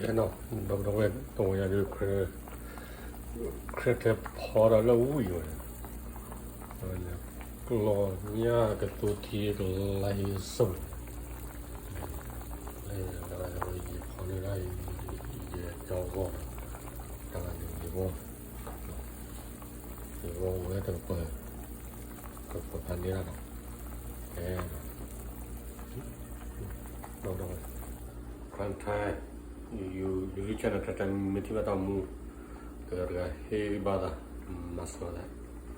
နီၤ, ဒီပုၢ်ဒီဝဲၢ် တဝီညါဒုး ခရံာ်ချ့ဖီဒီးလၢဝံၣ်ဝဲ, ကျီၢ်ညၣ်ကသူထံကလါဟ့စိၣ်န့ၣ်, လၢယဖီန့ၢ်ဒၣ် ယကၠီဂီၢ်, တၢ်လၢယဂီၢ်, ယဂီၢ်ဝဲတကပၤ, ကပၤဖးန့ၢ်ဒၣ်နီၤ, အဲ ဒီပုၢ်ဒီဝဲၢ် Prime Time YouTube channel တၢ်တမ့ၢ်ထံၣ်ဘၣ်တၢ်မူ, တဂၤတဂၤဟ့ၣ်ဂံၢ်ဘါသး, မၤစၢၤသး,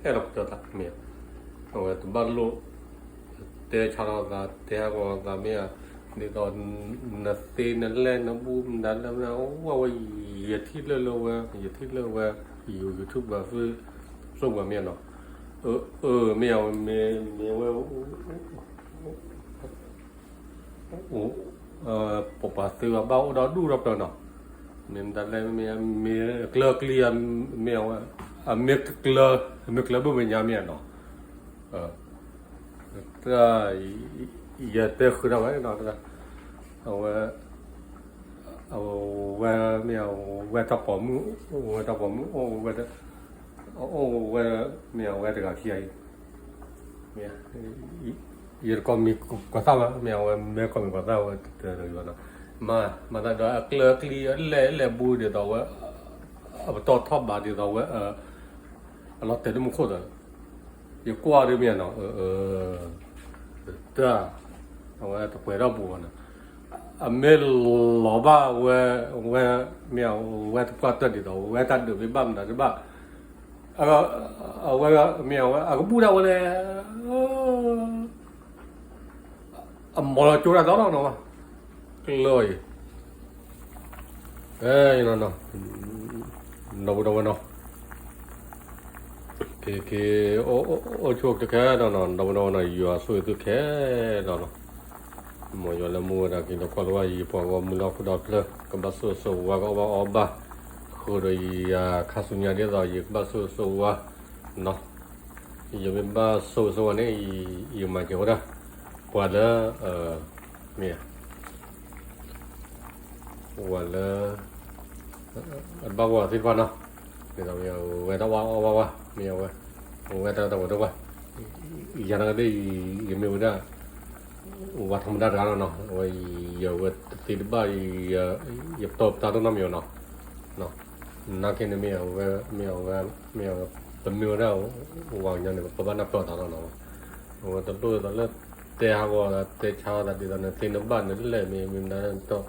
အဲၣ်ဒိးကတၢၢ်သးမ့ၢ်, အဝဲတဘၣ်လိၣ် တဲဆါထီၣ်သး တဲဟးဂီၤသးမ့ၢ်ဧါ, ဒ်သိး နသ့နလဲၢ်နဘူၣ်မတၤလဲၢ်မတၤ အိၣ်ဝဲ ယထံၣ်လၢလၢဝဲ ယထံၣ်လၢဝဲ YouTube ဘၣ်သု သိၣ်ပှၤမ့ၢ်ဧါနီၤ, အၢ မ့ၢ်ဧါဝဲ မ့ၢ်ဝဲ ပပှၤသုးဘၣ်အိၣ်ဒီးဒူၣ်ဒီးပျၢၤနီၤ, မ့ၢ်မတၤလဲၢ်မ့ၢ် မ့ၢ်ကျၢၤကျံယၤ မ့ၢ်ဝဲ အမ့ၢ်ကျၢၤ မ့ၢ်ကျၢၤဘၣ်မဲာ်ညါမ့ၢ်ဧါနီၤ, တၢ် ယတဲဃုာ်ဒၣ်ဝဲနီၤ, အဝဲ အဝဲမ့ၢ် ဝဲတၢ်ပိာ်မုၣ် ဝဲတၢ်ပိာ်မုၣ် အိၣ်ဝဲ အိၣ်ဝဲ မ့ၢ်အဝဲတဂၤခံဂၤအံၤ, ယတကိးမံၤကီၢ်သၣ်ဘၣ် မ့ၢ်အဝဲမ့ၢ်ကိးမံၤကီၢ်သၣ်ဝဲတတၢၤတဂ့ၤဘၣ်နီၤ, မၤ မၤသးဒီးအကျၢၤအကျံအလဲၢ်လဲၢ်ဘူဒ်သိးဝဲ အပတီၢ်ထီၣ်ဘးဒ်သိးဝဲ အလီၤတဲာ်လၢမူခိၣ်ဒီး ယကွၢ်ဒ်မ့ၢ်နီၤ, တၢ် အဝဲတပှဲၤထီၣ်ပူၤဘၣ်နီၤ, အမ့ၢ်လီၤဘၣ်ဝဲ ဝဲ မ့ၢ်အဝဲတပှၢ်တၢၢ်ဒ်သိး ဝဲတၢ်ဒုးမ့ၢ်ဘၣ်မနုၤတဘၣ်, အဝဲ မ့ၢ်အဝဲ အကဘူၣ်ဒၣ်ဝဲလဲၣ် အမၤလီၤကၠိတၢ်ဒီလီၤနီၤ, ကျၢၤအံၤ အဲ နီၤ ဒီပုၢ်ဒီဝဲၢ်နီၤ, က့ၤ က့ၤ အိၣ်ဆူၣ်အိၣ်ချ့ခဲဒီးနီၤ ဒီပုၢ်ဒီဝဲၢ်နီၤ ယွၤဆိၣ်ဂ့ၤသုခဲဒီးနီၤ, မ်ယွၤလၢမူဝဲဒၣ်က့ၤဒီးကွၢ်လၢၤဘၣ်ယပှၤဂီၢ်မုၢ်လၢဟီၣ်ခိၣ်ဒီဖျၢၣ် ကဘၣ်ဆိၣ်ဂ့ၤဆိၣ်ဝါ ကအီၣ်ဘၣ်အီဘၣ်, ဃုာ်ဒီးယၤခါဆူညါဒ်သိး ယကဘၣ်ဆိၣ်ဂ့ၤဆိၣ်ဝါနီၤ, ယမ့ၢ်ဘၣ်ဆိၣ်ဂ့ၤဆိၣ်ဝါန့ၣ် ယမၤစၢၤဝဲဒၣ် ပှၤလၢ မ့ၢ် ပှၤလၢ အဘၣ်ဂီၢ်သ့ၣ်တဖၣ်နီၤ, ဒ်သိးဝဲတၢ်အီၣ်အီဘၣ်ဝဲ မ့ၢ်အဝဲ ဝဲတၢ်တဝဲတဝဲ ယၤနာ်က့ ယမ့ၢ်ဝဲဒၣ် ဝၤထီမတၤတဂၤလီၤနီၤ, အဝဲ ယဝဲတသ့တဘၣ် ယပတီၢ်ပတၢ်ဒိၣ်နီတမံၤဘၣ်နီၤ, နာ်က့န့ၣ် မ့ၢ်အဝဲ မ့ၢ်အဝဲ မ့ၢ်အဝဲ ပမ့ၢ်ဝဲဒၣ် ဝၤကညီန့ၣ် ပဘၣ်နၢ်ပၢၢ်သးလီၤနီၤ, အဝဲတလိၣ်ဒ်သိးလၢ တဲဟးဂီၤသး တဲဆါသးဒ်သိးန့ၣ် သ့နဘၣ်န့ၣ်လဲၣ် မ့ၢ်မ့ၢ်မနုၤတီၢ်,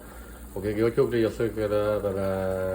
အိၣ်က့ၤက့ၤအိၣ်ဆူၣ်အိၣ်ချ့ ယွၤဆိၣ်ဂ့ၤက့ၤသရၣ်